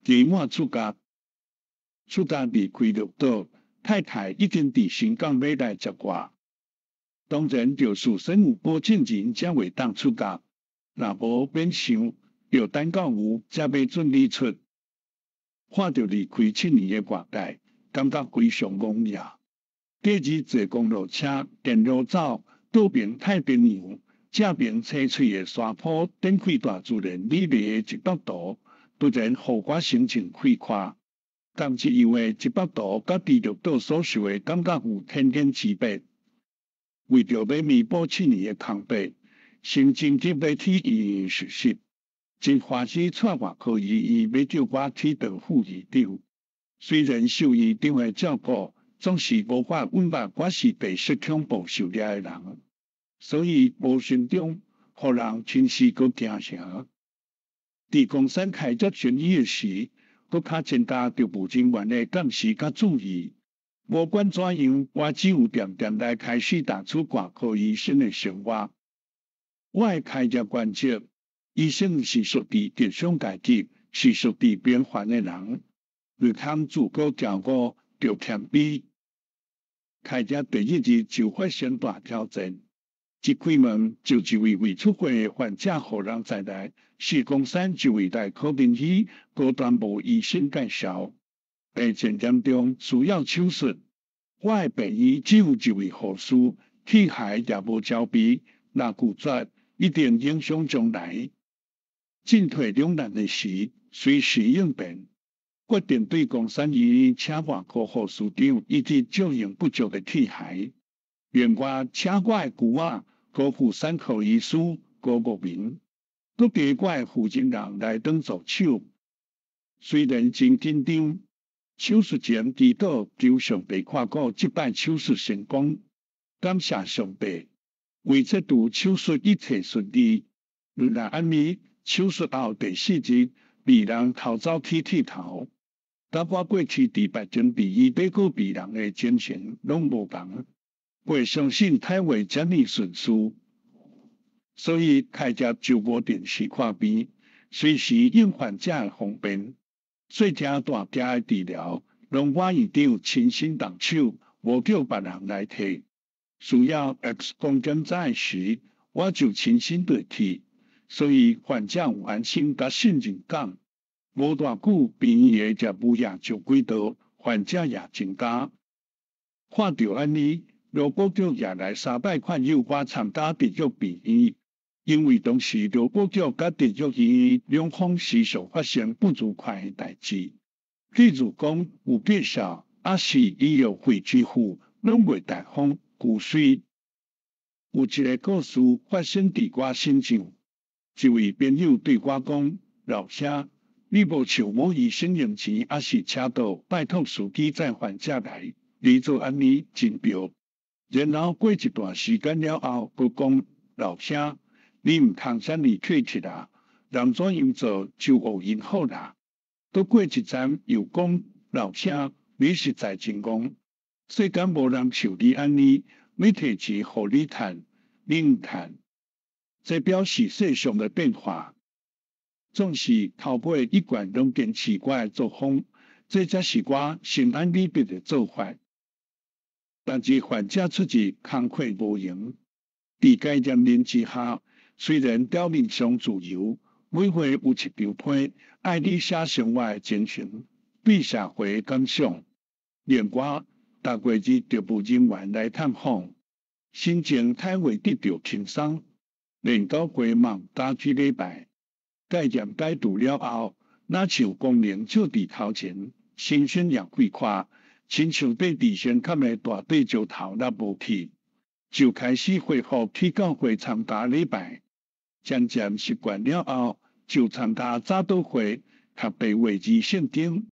期滿出獄，出獄離開綠島，太太已經佇新港欲來接我。當然，著事先有保證人才會當出獄，若無免想，著等到有才欲准你出。看著離開7年的外界，感覺非常戇野。隔日坐公路車，沿路走，倒爿太平洋，正爿青翠的山坡，展開大自然美麗的一幅圖，突然予我心情快活。仝一樣的一幅圖，佮佇綠島所受的感覺有天壤之別。為著欲彌補七年的空白，先緊急欲去醫院實習，真歡喜帶外科醫院欲叫我去當副院長。雖然受院長的照顧，總是無法隱瞞我是白色恐怖受掠的人，所以無形中予人親視閣驚嚇。佇岡山開業行醫的時，閣較增加特務人員的監視佮注意。無管怎樣，我只有恬恬來開始踏出外科醫生的生活。我的開業原則，醫生是屬佇特殊階級，是屬佇平凡的人，毋通自高驕傲，著謙卑。開業第一日就發生大挑戰，一開門就一位未出會的患者予人載來，是岡山一位內科名醫高端無醫生介紹。病情嚴重，需要手術。我的病院只有一位護士，器械也無齊備，若拒絕，一定影響將來。進退兩難的時，隨時應變，決定對岡山醫院請外科護士長以及照應不足的器械。另外，請我的舅仔高婦產科醫師高國民，閣加我的負責人來當助手。雖然真緊張，手術前祈禱求上帝看顧這擺手術成功，感謝上帝，為這場手術一切順利。禮拜暗暝手術後第四日，病人偷走去剃頭，佮我過去佇別間病院欲顧病人的情形攏無仝。袂相信體會遮爾順遂，所以開業就無定時看病，隨時應患者的方便。細件大件的治療，攏我院長親身動手，無叫別人來替。需要 X 光檢查的時，我就親身落去，所以患者有安心佮信任感。無偌久，病院的業務也就軌道，患者也增加。看著按呢，羅國局也來三擺勸誘我參加直屬病院，因為當時羅國局佮直屬醫院兩方時常發生不愉快的代誌，譬如講有介紹，抑是醫藥費支付，攏袂大方，舊隨。有一个故事發生佇我身上，一位朋友對我講：老兄，你無像某醫生用錢，抑是車道，拜託司機載患者來，你做按呢真著。然後過一段時間了後，閣講：老兄，你毋通遮爾客氣啦，人怎樣做就學𪜶好啦。閣過一陣又講：老兄，你實在真戇，世間無人像你按呢，欲提錢予你趁，你毋趁。這表示世上的變化，總是頭尾一貫攏堅持我的作風，這才是我心安理得的做法。但是患者出入工課無閒，佇該嚴令之下，雖然表面上自由，每月有一張批，愛你寫生活的情形，對社會的感想。另外，逐月日特務人員來探訪，心情體會得著輕鬆，連九月嘛加去禮拜。戒嚴解除了後，若像光明照佇頭前，心情也快活，親像爬二千崁的大塊石頭落無去，就開始恢復去教會參加禮拜。漸漸習慣了後，就參加早禱會，讀白話字聖經。